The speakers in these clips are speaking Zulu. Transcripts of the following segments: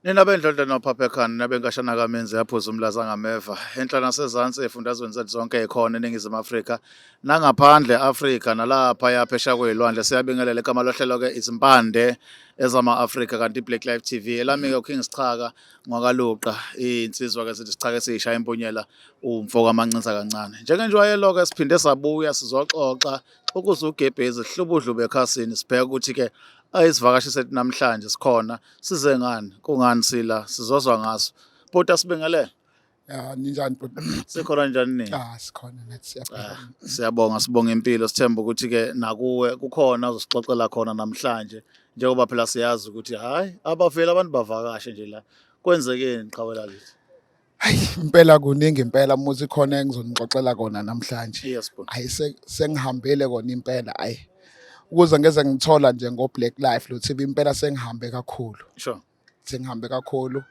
Nina bendlondlo nophaphekhana nabenkashana kaMenzi yaphuza umlaza ngameva enhla nasezansi efundazweni zethu zonke ekhona eNingizimu Afrika nangaphandle Afrika nalapha yaphesha kwezilwandle. Siyabingelela igama lohlelo ke izimpande ezama-Afrika kanti Black Life TV. Elami ke uKing Sichaka ngwakaluqa insizwa ke sithi sichaka esishaya impunyela umfo kaMancinza kancane. Njengenjwayelo ke siphinde sabuya sizoxoxa ukuze ugebhezi hlubudlube ekhasini, sibheke ukuthi ke ayisivakashi sethu namhlanje sikhona size ngani, kungani sila, sizozwa ngaso. Bhuti, asibingelele. Ya, ninjani bhuti? Sikhona, njani nini? Ah, sikhona nathi, siyaphila. Siyabonga, sibonga impilo, sithemba ukuthi ke nakuwe kukhona ozosixoxela khona namhlanje, njengoba phela siyazi ukuthi hayi, abaveli abantu bavakashe nje la. Kwenzekeni, qhawe lakithi? Hayi, impela kuningi impela muzi khona engizonixoxela kona namhlanje. Yes bhuti. Hayi, sengihambele kona impela, hayi. Ukuze ngeze ngithola nje ngo Black Life lo TV, impela sengihambe kakhulu. Sengihambe kakhulu.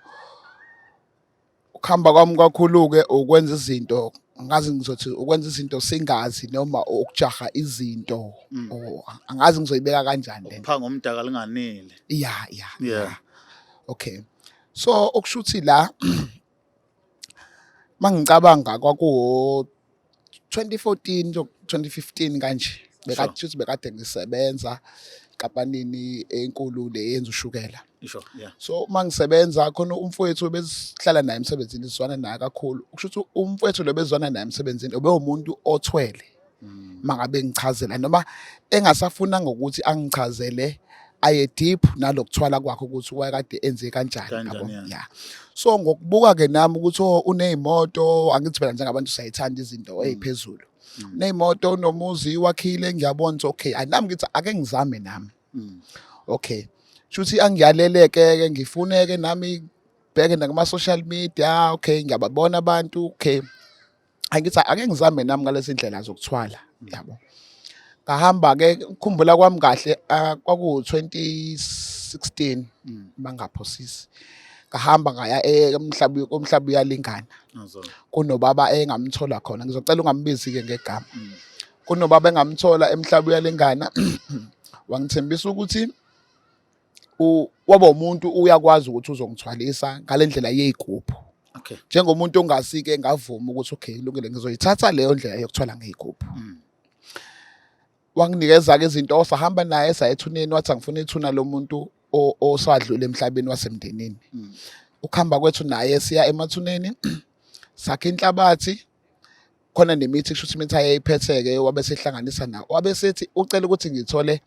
Ukuhamba kwami kakhulu ke ukwenza izinto, angazi ngizothi ukwenza izinto singazi noma ukujaha izinto or angazi ngizoyibeka kanjani lento. Ukuphanga umdaka linganile. Ya. Okay. So okushuthi la mangicabanga kwakuwo 2014 to 2015 kanje, bekade shuthi bekade ngisebenza enkampanini enkulu le yenza ushukela. So uma ngisebenza khona, umfowethu besihlala naye emsebenzini, sizwana naye kakhulu. Kusho ukuthi umfowethu lo bezwana naye emsebenzini ubewumuntu othwele. Mangabe ngichazela noma engasafuna ngokuthi angichazele aye deep nalokuthwala kwakhe ukuthi wayekade enze kanjani. Kanjani, Yabo. Yeah. So ngokubuka ke nami ukuthi oh, uneyimoto, angithi phela njengabantu siyayithanda izinto eziphezulu. Uneyimoto, unomuzi wakhile, ngiyabona ukuthi okay, anami ngithi ake ngizame nami. Okay. Shuthi angiyaleleke ke, ngifuneke nami bheke nakuma social media, okay, ngiyababona abantu, okay. Angithi ake ngizame nami ngalezi ndlela zokuthwala, yabo. Ngahamba ke, ukukhumbula kwami kahle kwaku 2016 mangaphosisi. Ngahamba ngaya emhlaba umhlaba uyalingana. Kunobaba engamthola khona, ngizocela ungambizi ke ngegama. Kunobaba engamthola emhlaba uyalingana, wangithembisa ukuthi waba umuntu uyakwazi ukuthi uzongithwalisa ngale ndlela yey'gubhu. Njengomuntu ongasike ngavuma ukuthi okay, kulungile, ngizoyithatha leyo ndlela yokuthwala ngey'gubhu. Wanginikeza-ke izinto, sahamba naye saya ethuneni, wathi angifuna ithuna lomuntu osadlule emhlabeni wasemndenini. Ukuhamba kwethu naye siya emathuneni, sakha inhlabathi khona nemithi, kusho ukuthi imithi ayeyiphetheke wabe sehlanganisa nawo, wabe sethi ucela ukuthi ngithole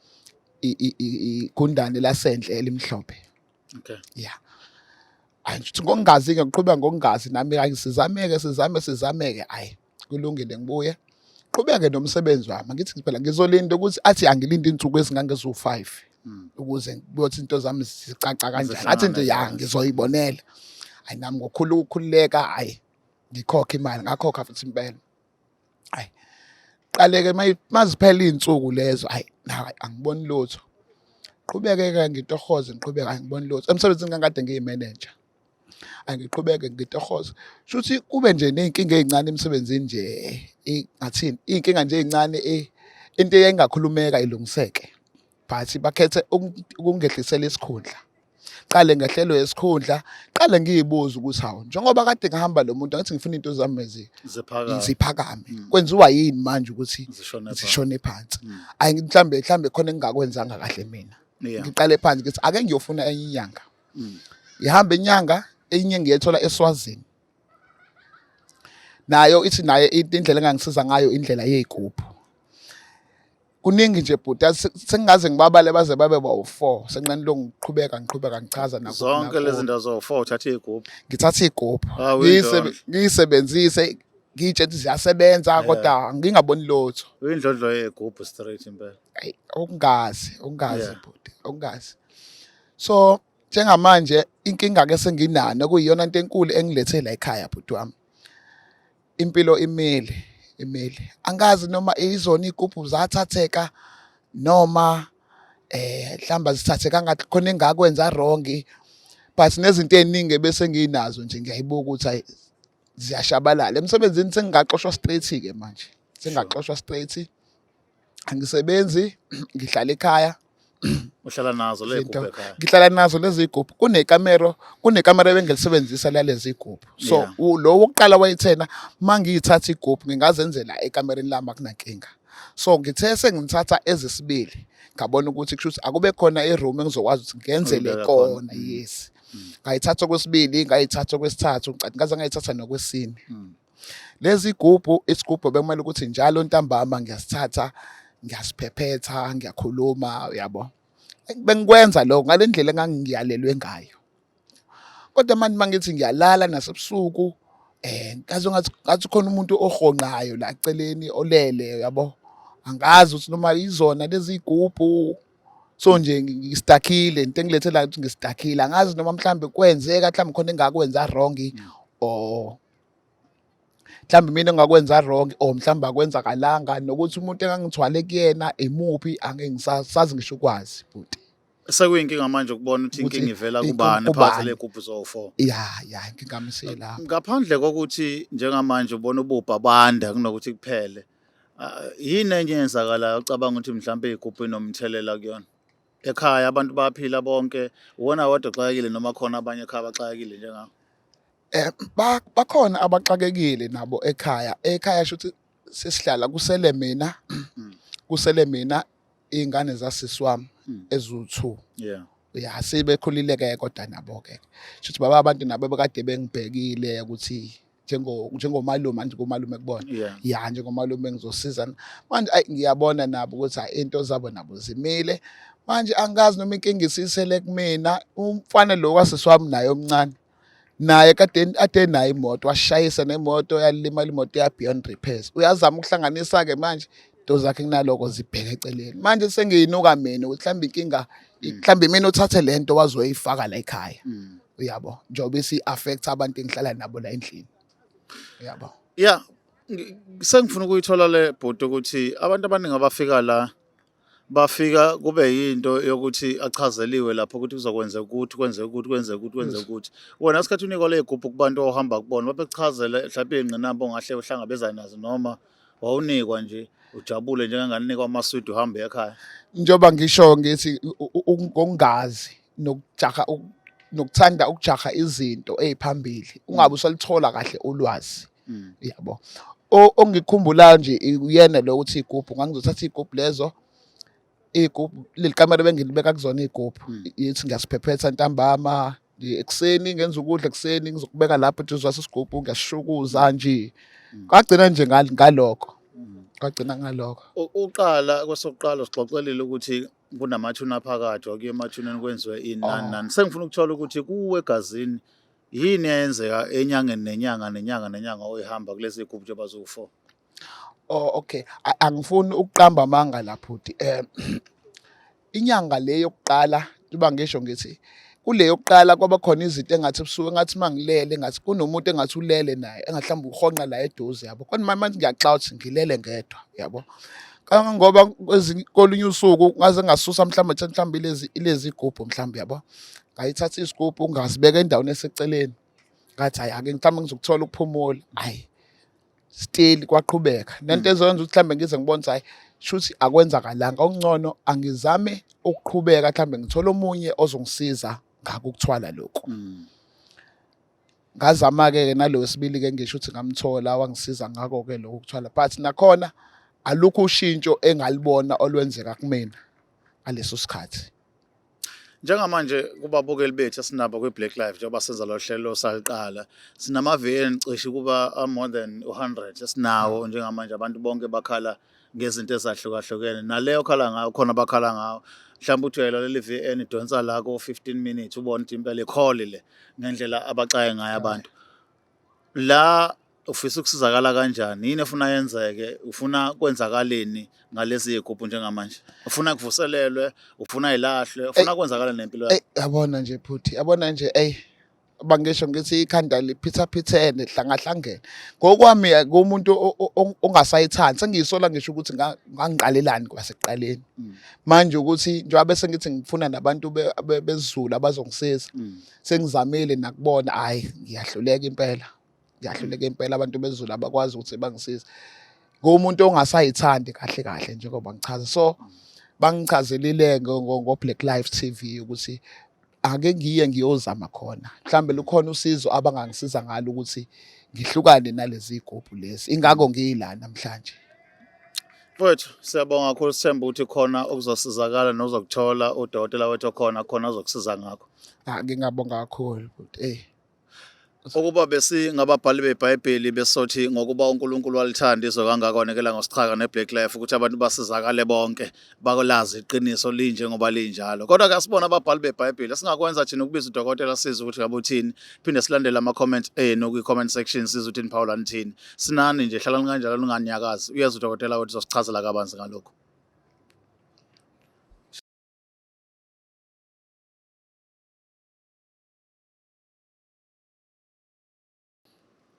igundane lasendle elimhlophe. Yeah, ayi, ngithi ngokungazi-ke, ngiqhubeka ngokungazi nami, ayi, sizameke, sizame, sizameke, ayi, kulungile, ngibuye qhubeke nomsebenzi wami. Ngithi phela ngizolinda ukuthi athi angilinde insuku ezingangezu-5 ukuze kuyothi into zami zicaca kanjani, athi nje ya, ngizoyibonela. Ayi, nami ngokhulu ukukhululeka, hayi, ngikhokha imali, ngakhokha futhi impela. Hayi, qaleke maziphela iy'nsuku lezo, hayi, hayi, angiboni lutho. Qhubeke-ke ngitohoze, ngiqhubeke, angiboni lutho emsebenzini, ngangikade ngiyi-manager. Angiqhubeke ngitohoze, shuthi kube nje ney'nkinga ey'ncane emsebenzini nje, ngathini, iy'nkinga nje ey'ncane, into eyayingakhulumeka ilungiseke, but bakhethe ukungehlisela isikhundla. Qale ngehlelo yesikhundla, qale ngiyibuza ukuthi hawu, njengoba kade ngihamba lo muntu ngathi ngifuna into zami Ziphakame. ziphakame, kwenziwa yini manje ukuthi Zishone phansi. zishone phansi? Ayi, mhlambe khona engingakwenzanga kahle mina. Ngiqale phansi ngithi ake ngiyofuna enye inyanga. Ngihamba inyanga enye ngiyethola eSwazini, nayo ithi naye indlela engangisiza ngayo indlela yey'gubhu. Kuningi nje bhuti, sengingaze ngibabale baze babe bawu-4, senqeni lo ngiqhubeka ngiqhubeka ngichaza Zonke lezi ndawo zo-4 uthatha iy'gubhu? Ngithatha iy'gubhu. Ah, Ngiyisebenzise, ngiyitshela ukuthi ziyasebenza, kodwa ngingaboni lutho. Uyindlondlo yey'gubhu straight impela. Ayi, okungazi, okungazi bhuti, okungazi. So njengamanje inkinga ke senginayo, okuyiyona into enkulu engilethe la ekhaya bhuti wami, impilo imile, imile. Angazi noma izona igubhu zathatheka noma mhlamba zithatheka ngathi khona engakwenza wrong, but nezinto eziningi bese nginazo nje ngiyayibuka ukuthi ayi, ziyashabalala. Emsebenzini sengingaxoshwa straight ke manje, sengaxoshwa straight, angisebenzi, ngihlala ekhaya. Uhlala nazo le Izinto gubhu ekhaya. Ngihlala nazo lezi zigubhu. Kunekamero, kunekamera ebengilisebenzisa lalezi zigubhu. So lo wokuqala wayethena mangiyithatha igubhu ngingazenzela ekamereni lami, akunankinga. So ngithe sengithatha ezesibili, ngabona ukuthi kusho ukuthi akube khona iroom engizokwazi ukuthi ngenzele Uyibeka khona. kona. Yes. Ngayithatha okwesibili, ngayithatha okwesithathu, ngicathi ngaze ngayithatha nokwesine. Lezi gubhu, isigubhu bekumele ukuthi njalo ntambama ngiyasithatha, ngiyasiphephetha, ngiyakhuluma, uyabo. Bengikwenza lokho ngale ndlela engangiyalelwe ngayo. Kodwa manje mangithi ngiyalala nasebusuku, ngaze ngathi khona umuntu ohonqayo la eceleni olele, uyabo. Angazi ukuthi noma izona lezi gubhu. So nje ngistakhile, into engilethe la ukuthi ngistakhile, angazi noma mhlambe kwenzeka mhlambe khona engakwenza wrong or mhlawumbe mina engakwenza wrong or mhlawumbe akwenzakalanga, nokuthi umuntu engangithwale kuyena imuphi, angeke ngisazi ngisho ukwazi bhuti. Sekuyinkinga manje ukubona ukuthi Ukuthi inkinga ivela inkinga kubani kubani. phakathi le gubhu zo-four. Ya, inkinga yami isiyelapho. Ngaphandle kokuthi njengamanje ubona ububha banda kunokuthi kuphele. Yini enye eyenzakalayo ocabanga ukuthi mhlawumbe igubhu inomthelela kuyona? Ekhaya abantu bayaphila bonke, uwona wedwa oxakekile noma khona abanye ekhaya abaxakekile njengawe? Bakhona abaxakekile nabo ekhaya. Ekhaya shuthi sesihlala kusele mina, kusele mina iy'ngane zasisi wami eziwu-2. Ya, sebekhulile-ke kodwa nabo-ke. Shuthi baba abantu nabo bekade bengibhekile ukuthi njengomalume, njengomalume kubona. Ya, njengomalume ngizosiza. Manje ayi ngiyabona nabo ukuthi hayi into zabo nabo zimile. Manje angazi noma inkinga isisele kumina. Umfana lo wasisi wami naye omncane, naye kade ade nayo imoto, washayisa nemoto, yalimala imoto ya beyond repairs. Uyazama ukuhlanganisa-ke manje into zakhe kunaloko zibheke eceleni. Manje sengiyinuka mina ukuthi mhlawumbe inkinga, mhlawumbe mina uthathe lento wazoyifaka la ekhaya. Uyabo, njengoba isi-affect abantu engihlala nabo la endlini. Uyabo. Yeah, sengifuna ukuyithola le bhuti ukuthi abantu abaningi abafika la bafika kube yinto yokuthi achazeliwe lapho ukuthi kuzokwenzeka ukuthi kwenzeka ukuthi kwenzeka ukuthi kwenzeka ukuthi. Wena isikhathi unikwa le gubhu kubantu ohamba kubona babekuchazele mhlawumbe iy'ngqinamba ongahle uhlangabezane nazo, noma wawunikwa nje ujabule njengengane inikwa amaswidi uhambe ekhaya? Njengoba ngisho ngithi ukungazi nokujaha, nokuthanda ukujaha izinto ey'phambili, ungabe usalithola kahle ulwazi. Yabo. Ongikhumbulayo nje uyena lo ukuthi igubhu, ngangizothatha iy'gubhu lezo, iy'gubhu leli kamera bengilibeka kuzona iy'gubhu, yithi ngiyasiphephetha ntambama, ekuseni ngenza ukudla ekuseni ngizokubeka lapho eduze kwaso isigubhu, ngiyasishukuza nje. Kwagcina nje ngalokho. Kwagcina ngalokho. Uqala kwesokuqala sixoxelile ukuthi kunamathuna phakathi, wakuye emathuneni kwenziwe ini nani nani. Sengifuna ukuthola ukuthi kuwe egazini yini eyenzeka enyangeni nenyanga nenyanga nenyanga oyihamba kulezi zigubhu njengoba ziwu-4? Oh okay, angifuni ukuqamba amanga la bhuti. Inyanga le yokuqala, njengoba ngisho ngithi kule yokuqala kwaba khona izinto engathi ebusuku engathi mangilele engathi kunomuntu engathi ulele naye, engathi mhlawumbe uhonqa la eduze, yabo. Kodwa manje ngiyaxaka ukuthi ngilele ngedwa, yabo. Kangangoba kolunye usuku ngaze ngasusa mhlawumbe mhlawumbe lezi igubhu mhlawumbe, yabo. Ngayithatha isigubhu ngasibeka endaweni eseceleni. Ngathi hayi ake mhlawumbe ngizokuthola ukuphumula. Hayi still kwaqhubeka nento ezoyenza ukuthi mhlambe ngize ngibone ukuthi hayi shuthi akwenzakalanga, okungcono angizame ukuqhubeka mhlambe ngithole omunye ozongisiza ngako ukuthwala lokhu. Ngazama-ke nalo wesibili-ke ngisho ukuthi ngamthola wangisiza ngakho-ke lokhu ukuthwala, but nakhona alukho ushintsho engalibona olwenzeka kumina ngaleso sikhathi. Njengamanje kubabukeli bethu esinabo kwi-Black Life, njengoba senza lo hlelo saliqala, sinama-VN cishe kuba more than 100 esinawo njengamanje. Abantu bonke bakhala ngezinto ezahlukahlukene, naleyo okhala ngayo khona bakhala ngawo. Mhlawumbe uthi uyayilalela i-VN idonsa la ko-15 minutes, ubone ukuthi impela ikholi le ngendlela abaxaye ngayo abantu. La ufisa ukusizakala kanjani? Yini efuna yenzeke? Ufuna kwenzakaleni ngalezi zigubhu njengamanje? Ufuna kuvuselelwe? Ufuna ilahlwe? Ufuna kwenzakala nempilo yakho? Ey, yabona nje bhuti, yabona nje ey bangisho ngithi ikhanda liphithaphithene hlangahlangene. Ngokwami kumuntu ongasayithandi sengiyisola ngisho ukuthi ngangiqalelani kwasekuqaleni. Manje ukuthi njengoba bese ngithi ngifuna nabantu besiZulu abazongisiza, sengizamile nakubona, hayi ngiyahluleka impela. Ngiyahluleka impela, abantu besiZulu abakwazi ukuthi bangisize. Ngumuntu ongasayithandi kahle kahle njengoba ngichaza. So Bangichazelile ngo-Black Life TV ukuthi ake ngiye ngiyozama khona, mhlambe lukhona usizo abangangisiza ngalo ukuthi ngihlukane nalezi zigubhu lezi. Ingakho ngiyila namhlanje. Mfowethu, siyabonga kakhulu, sithemba ukuthi khona okuzosizakala nozokuthola udokotela wethu okhona khona ozokusiza ngakho. Ah, ngingabonga kakhulu bhuti. Eh. Ukuba besingababhali beBhayibheli besothi ngokuba uNkulunkulu walithanda izwe kangaka wanikela ngosichaka neBlack Life ukuthi abantu basizakale bonke bakulazi iqiniso linjengoba linjalo. Kodwa ke asibona ababhali beBhayibheli, singakwenza thina ukubiza udokotela sizwe ukuthi ngabe uthini, phinde silandele ama-comment enu kwi-comment section sizwe ukuthi niphawula nithini. Sinani nje, hlalani kanjalo ninganyakazi. Uyeza udokotela wethu uzosichazela kabanzi ngalokhu.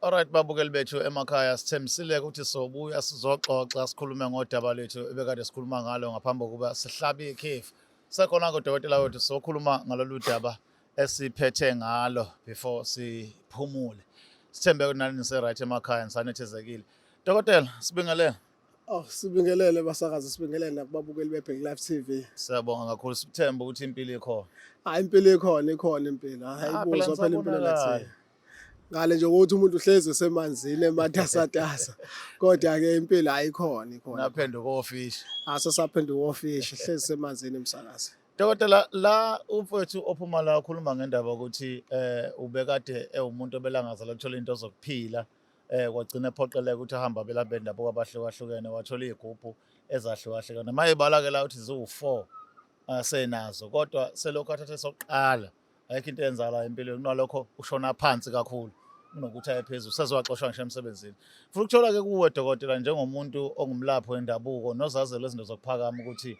Alright babukeli bethu emakhaya, sithembisile ukuthi sobuya sizoxoxa sikhulume ngodaba lwethu ebekade sikhuluma ngalo ngaphambi kokuba sihlabe ikhefu. Sekhona kodokotela wethu sokhuluma ngalolu daba esiphethe ngalo before siphumule. Sithembe ukuthi nani nise-right emakhaya nisanethezekile. Dokotela, sibingelele. Oh, sibingelele basakazi, sibingelele nakubabukeli beBlack Life TV. Siyabonga kakhulu, sithemba ukuthi impilo ikhona. Hayi, impilo ikhona, ikhona impilo. Ah, phela Ayibuzwa phela impilo nisabonakala. lathi. Ngale nje ukuthi umuntu uhlezi esemanzini ematasatasa. Kodwa ke impilo ayikhona, ikhona. Naphenduka ofishi. Asesaphenduka ofishi, hlezi semanzini emsakazi. Dokotela, la umfowethu ophuma la ukhuluma ngendaba ukuthi ubekade ewumuntu obelangazela ukuthola into zokuphila, kwagcina ephoqeleka ukuthi ahambe abelaphi bendabuko abahlukahlukene, wathola iy'gubhu ezahlukahlukene. Mayebala ke la uthi ziwu-4 asenazo, kodwa selokhu athathe sokuqala ayikho into eyenzakalayo empilweni, kunalokho ushona phansi kakhulu kunokuthi aye phezulu, sezowaxoshwa ngisho emsebenzini. Funa ukuthola-ke kuwe dokotela, njengomuntu ongumlaphi wendabuko nozazelo izinto zokuphakama, ukuthi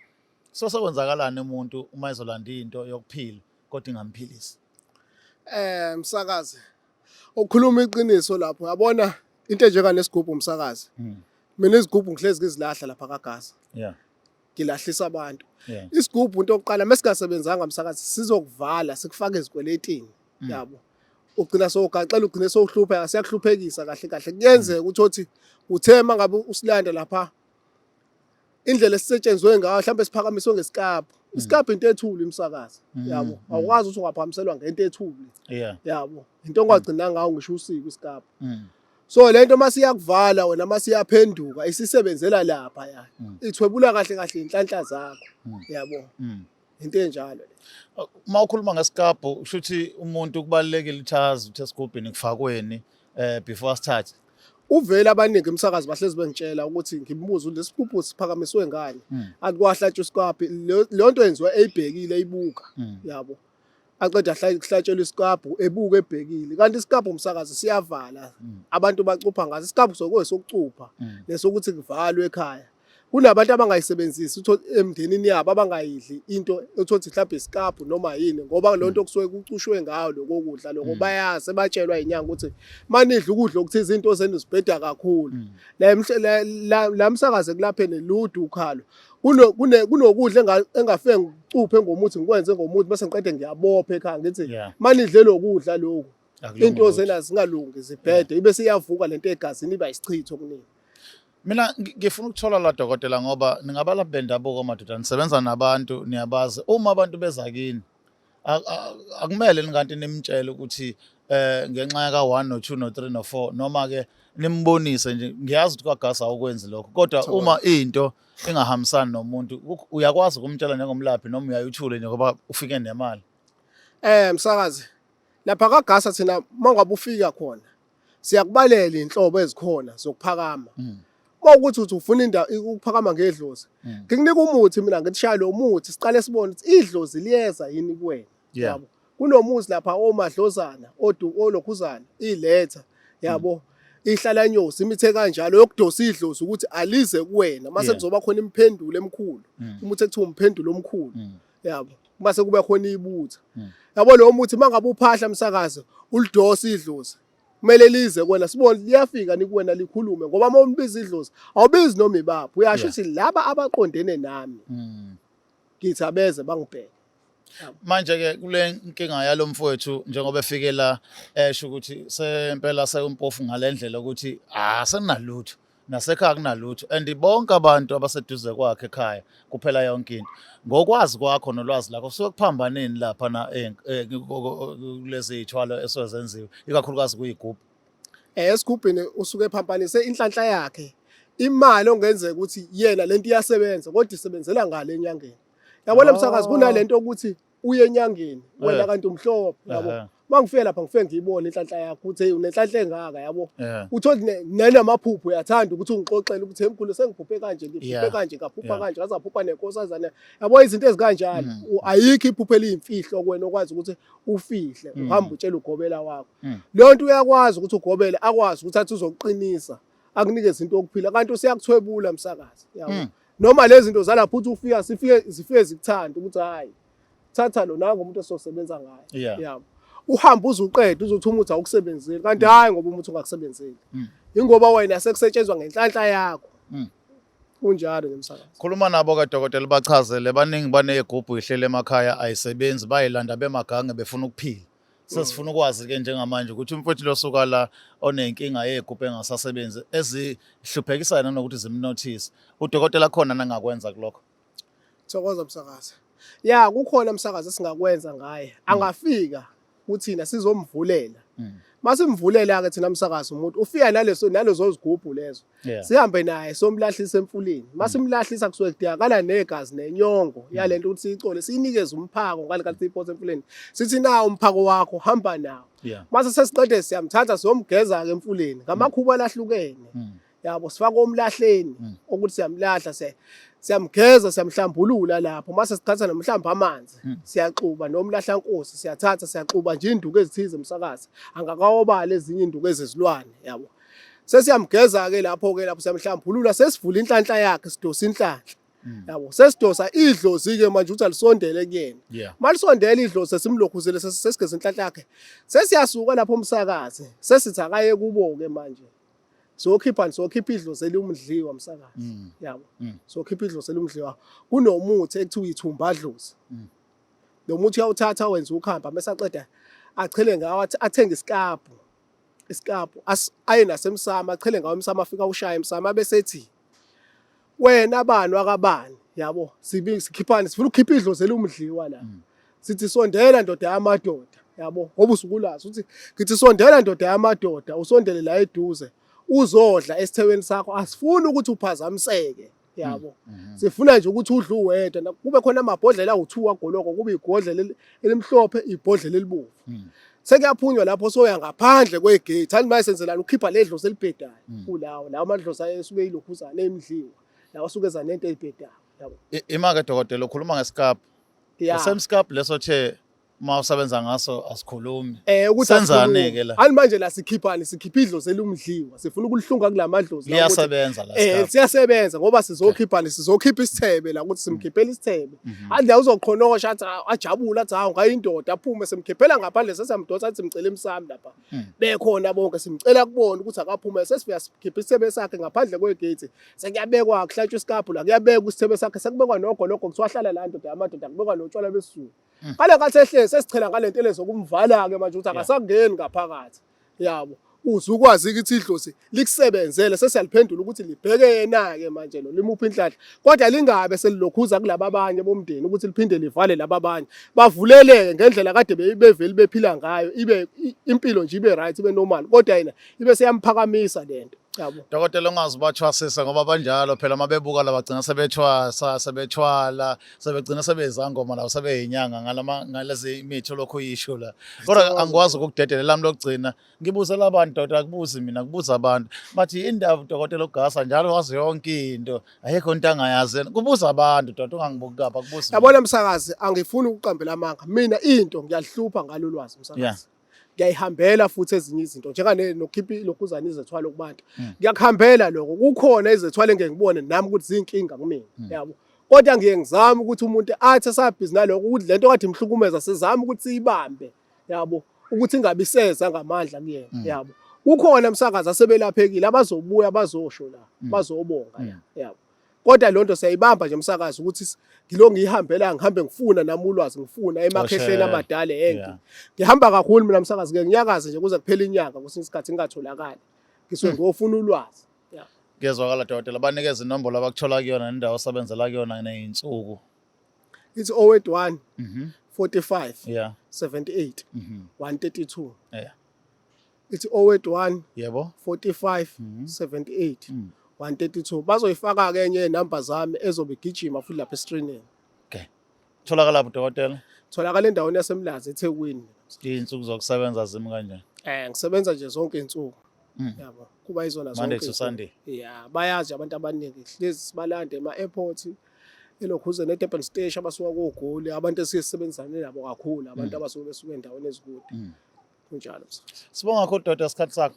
so sekwenzakalani umuntu uma ezolanda into yokuphila kodwa ingamphilisi? Msakazi, ukhuluma iqiniso lapho. Uyabona into enjenga nesigubhu umsakazi. Mina izigubhu ngihlezi ngizilahla lapha kaGaza. Ngilahlisa abantu. Isigubhu into yokuqala mesingasebenzanga msakazi sizokuvala sikufake ezikweletini. Yabo. Ugcina sowugaxela, ugcine sowuhlupha, siyakuhluphekisa kahle kahle. Kuyenzeka ukuthi othi uthe mangabe usilanda lapha indlela esisetshenzwe ngayo mhlawumbe siphakamiswe ngesikabhu. Isikabhu into ethule imsakazi. Yabo. Awukwazi ukuthi ungaphakamiselwa ngento ethule. Yabo. Into ongagcina ngayo ngisho usiko isikabhu. So lento masiyakuvala wena masiyaphenduka isisebenzela lapha ya. Ithwebula kahle kahle inhlanhla zakho. Yabo. Into enjalo le. Uma ukhuluma ngesikabhu usho ukuthi umuntu kubalulekile ukuthi azi ukuthi esigubhini kufakweni before asithathe. Uvele abaningi emsakazi bahlezi bengitshela ukuthi ngimbuze ukuthi lesigubhu siphakamiswe ngani. Athi kwahlatshwa isikabhu, leyo nto yenziwa eyibhekile eyibuka. Yabo. Aqeda kuhlatshelwa isikabhu ebuka ebhekile. Kanti isikabhu umsakazi siyavala. Abantu bacupha ngaso. Isikabhu sokucupha nesokuthi kuvalwe ekhaya. Kunabantu abangayisebenzisi utho emndenini yabo abangayidli into othothi mhlawumbe isikabhu noma yini, ngoba loo nto kusuke kucushwe ngayo lokho kudla lokho. Bayazi batshelwa inyanga ukuthi manidla ukudla okuthize into zenu zibheda kakhulu. La msakaze kulapheni lude ukhalo. Kunokudla engafike ngicuphe ngomuthi ngikwenze ngomuthi bese ngiqede ngiyabopha ekhaya ngithi manidle lokudla lokhu into zenu azingalungi zibhede, ibe siyavuka lento egazini iba isichitho kuningi. Mina ngifuna ukuthola la dokotela, ngoba ningabalaphi bendabuko madoda, nisebenza nabantu, niyabazi. Uma abantu beza kini akumele ninganti nimtshele ukuthi ngenxa yaka 1 no 2 no 3 no 4, noma ke nimbonise nje. Ngiyazi ukuthi kwaGasa awukwenzi lokho, kodwa uma into ingahambisani nomuntu uyakwazi ukumtshela njengomlaphi, noma uyayuthule nje ngoba ufike nemali? Msakazi, lapha kaGasa thina mangabe ufika khona siyakubalela inhlobo ezikhona zokuphakama. Uma ukuthi uthi ufuna indawo ukuphakama ngedlozi, ngikunika umuthi mina ngithi shaya lo muthi siqale sibone ukuthi idlozi liyeza yini kuwena. Yabo. Kunomuzi lapha omadlozana olokhuzana iletha yabo ihlala nyosi imithe kanjalo yokudosa idlozi ukuthi alize kuwena mase kuzoba khona imphendulo emkhulu. Umuthi ekuthiwa umphendulo omkhulu. Yabo. Mase kube khona ibutha. Yabo lo muthi mangabe uphahla msakazi ulidosa idlozi. Kumele lize kuwena sibone liyafika nikuwena likhulume, ngoba uma umbiza idlozi awubizi noma ibaphi, uyasho ukuthi laba abaqondene nami ngithi abeze bangibheke. Manje ke kule nkinga yalo mfowethu njengoba efike la esho ukuthi sempela sekumpofu ngalendlela ukuthi asenalutho. Nasekhaya kunalutho and bonke abantu abaseduze kwakhe ekhaya kuphela yonke into. Ngokwazi kwakho nolwazi lakho kusuke kuphambaneni lapha na kulezi iy'thwalo esuke zenziwe ikakhulukazi kuyigubhu. Esigubhini usuke ephambanise inhlanhla yakhe. Imali ongenzeka ukuthi yena lento iyasebenza kodwa isebenzela ngale enyangeni. Yabona msakazi kunalento ukuthi uye enyangeni wena kanti umhlophe yabo. Uma ngifike lapha ngifike ngiyibone inhlanhla yakho ukuthi hey unenhlanhla engaka yabo. Uthole nanamaphupho uyathanda ukuthi ungixoxele ukuthi hey mkhulu sengiphuphe kanje ngiphuphe kanje ngaphupha kanje ngaze ngaphupha nenkosazana yabo izinto ezikanjalo. Ayikho iphupho eliyimfihlo kuwena okwazi ukuthi ufihle uhamba utshela ugobela wakho. Leyo nto uyakwazi ukuthi ugobele akwazi ukuthi athi uzokuqinisa akunikeze into yokuphila kanti useyakuthwebula msakazi yabo. Noma lezi zinto zalapho uthi ufika sifike zifike zikuthanda ukuthi hayi thatha lo nangu umuntu esosebenza ngaye yabo. Uhamba uze uqede uzothi umuthi awukusebenzeli kanti hayi ngoba umuthi ungakusebenzeli. Ingoba wena sekusetshenzwa ngenhlanhla yakho. Kunjalo nje msakazi. Khuluma nabo ke dokotela bachazele baningi banezigubhu ihlele emakhaya ayisebenzi bayilanda bemagange befuna ukuphila. Sesifuna ukwazi ke njengamanje ukuthi umfowethu losuka la onenkinga yegubhu engasasebenzi ezihluphekisayo nanokuthi zimnothise. Udokotela khona nangakwenza kulokho. Thokoza msakazi. Ya kukhona msakazi esingakwenza ngaye. Angafika kuthina sizomvulela. Masimvulela ke thina msakazi umuntu ufika naleso nalezo zigubhu lezo. Sihambe naye somlahlisa emfuleni. Masimlahlisa kusuke kudingakala negazi nenyongo yalento ukuthi siyicole siyinikeze umphako ngalekathi siyiphose emfuleni. Sithi nawo umphako wakho hamba nawo. Mase sesiqede siyamthatha siyomgeza ke emfuleni ngamakhuba lahlukene. Yabo sifaka omlahleni ukuthi siyamlahla siyamgeza siyamhlambulula lapho mase sithatha nomhlamba amanzi siyaxuba nomlahla nkosi siyathatha siyaxuba nje induku ezithize msakazi angakawobala ezinye induku ezezilwane yabo. Sesiyamgeza ke lapho ke lapho siyamhlambulula sesivula inhlanhla yakhe sidosa inhlanhla yabo sesidosa idlozi ke manje ukuthi alisondele kuyena. Malisondela idlozi sesimlokhuzele sesigeza inhlanhla yakhe sesiyasuka lapho umsakazi sesithi akaye kubo ke manje sokhipha sokhipha idlozi eliwumdliwa msakazi yabo sokhipha idlozi eliwumdliwa kunomuthi ekuthiwa ithumbadlozi. Lo muthi uyawuthatha wenza ukhamba mase aqeda achele ngawo athenge isikabhu isikabhu aye nasemsamo achele ngawo emsamo afika ushaye emsamo abese ethi wena bani wakabani yabo sibi sikhiphani sifuna ukukhipha idlozi eliwumdliwa la. Sithi sondela ndoda yamadoda yabo ngoba usukulazi uthi ngithi sondela ndoda yamadoda usondele la eduze uzodla esithebeni sakho asifuni ukuthi uphazamiseke yabo. Sifuna nje ukuthi udle uwedwa kube khona amabhodlela awu2 agoloko kube ibhodlela elimhlophe ibhodlela elibovu. Sekuyaphunywa lapho soya ngaphandle kwegate ani manje senzelana ukhipha ledlozi elibhedayo kulawo lawo amadlozi ayesuke ilokhuzana emdliwa lawo asuke eza nento ebhedayo yabo. Ima ke dokotela ukhuluma ngesikaphu. Same sikaphu leso the uma usebenza ngaso asikhulumi. Ukuthi senzani ke la? Ani manje la sikhiphani sikhipha idlozi elumdliwa sifuna ukulihlunga kulamadlozi la ukuthi Liyasebenza la sikaphu. Siyasebenza ngoba sizokhiphani sizokhipha isithebe la ukuthi simkhiphele isithebe. Athi la uzoqhonosha athi ajabule athi hawu ngayindoda aphume simkhiphela ngaphandle sesiyamdonsa athi simcela emsamo lapha. Bekhona bonke simcela kubona ukuthi akaphume sesifika sikhipha isithebe sakhe ngaphandle kwegate. Sekuyabekwa kuhlatshwa isikaphu la kuyabekwa isithebe sakhe sekubekwa nogologo kuthiwa hlala la ndoda yamadoda kubekwa notshwala besizulu. Ngale nkathi ehlezi sesichela ngale nto lezo kumvala ke manje ukuthi akasangeni ngaphakathi yabo. Uze ukwazi ukuthi idlozi likusebenzele sesiyaliphendula ukuthi libheke yena ke manje lo limuphi inhlanhla kodwa lingabe selilokhuza kulaba abanye bomndeni ukuthi liphinde livale laba abanye bavuleleke ngendlela kade bevele bephila ngayo ibe impilo nje ibe right ibe normal kodwa yena ibe seyamphakamisa lento yabo. Dokotela ungazi ubathwasisa ngoba banjalo phela uma bebuka la bagcina sebethwasa sebethwala sebegcina sebezangoma la sebeyinyanga ngalama ngalezi imithi olokhu uyisho la. Kodwa angikwazi ukukudedela lami lokugcina ngibuzela abantu dokotela akubuzi mina kubuza abantu bathi indaba dokotela ugasa njalo wazi yonke into ayikho into angayazi yena kubuza abantu dokotela ungangibuki kapha kubuza mina. Yabona msakazi angifuni ukuqambela amanga mina into ngiyahlupha ngalo lwazi msakazi. Ngiyayihambela futhi ezinye izinto njengane nokhipha ilokhuzana izethwalo kubantu. Ngiyakuhambela lokho kukhona izethwalo engeke ngibone nami ukuthi zinkinga kumina yabo. Kodwa ngiye ngizame ukuthi umuntu athi esabhizi nalokho ukuthi lento kade imhlukumeza sizame ukuthi siyibambe yabo ukuthi ingabi seza ngamandla kuyena yabo. Kukhona msakazi asebelaphekile abazobuya bazosho la bazobonga la yabo. Kodwa lonto siyayibamba nje umsakazi ukuthi ngilo ngiyihambela ngihambe ngifuna nami ulwazi ngifuna emakhehleni amadala enki. Ngihamba kakhulu mina msakazi ke nginyakaze nje kuze kuphele inyanga kwesinye isikhathi ngingatholakali. Ngisuke ngiyofuna ulwazi. Kuyezwakala dokotela, banikeze inombolo abakuthola kuyona nendawo osebenzela kuyona ney'nsuku. Ithi 081 45 78 132. Ithi 081 45 78 132. Bazoyifaka-ke enye yezinamba zami ezobe igijima futhi lapha esitrinini. Okay. Tholakala lapho dokotela? Tholakala endaweni yaseMlazi eThekwini. Iy'nsuku zokusebenza zimi kanjani? Ngisebenza nje zonke iy'nsuku. Yabo, kuba izona zonke. Monday to Sunday. Yeah, bayazi abantu abaningi hlezi sibalande ema-airport elokhuze ne-Durban Station abasuka koGoli, abantu esiye sisebenzisane nabo kakhulu, abantu abasuke besuka endaweni ezikude. Kunjalo msakazi. Sibonga kakhulu doda isikhathi sakho.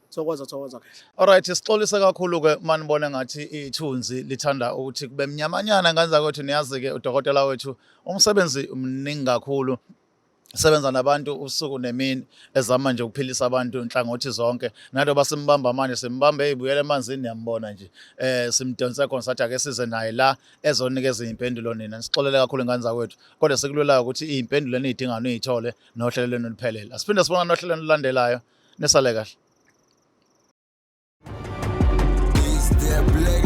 Thokoza, thokoza kahle. Alright, sixolise kakhulu ke manibone ngathi ithunzi lithanda ukuthi kube mnyamanyana nganza kwethu niyazi ke udokotela wethu umsebenzi mningi kakhulu. Sebenza nabantu usuku nemini ezama nje ukuphilisa abantu nhlangothi zonke. Naloba simbamba manje simbambe ezibuyela emanzini niyambona nje. Simdonse khona sathi ake size naye la ezonikeza izimpendulo nina. Sixolele kakhulu ingane zakwethu. Kodwa sekululayo ukuthi izimpendulo enizidingayo nizithole nohlelo lwenu luphelele. Asiphinde sibonane nohlelo olulandelayo. Nisale kahle. It's the black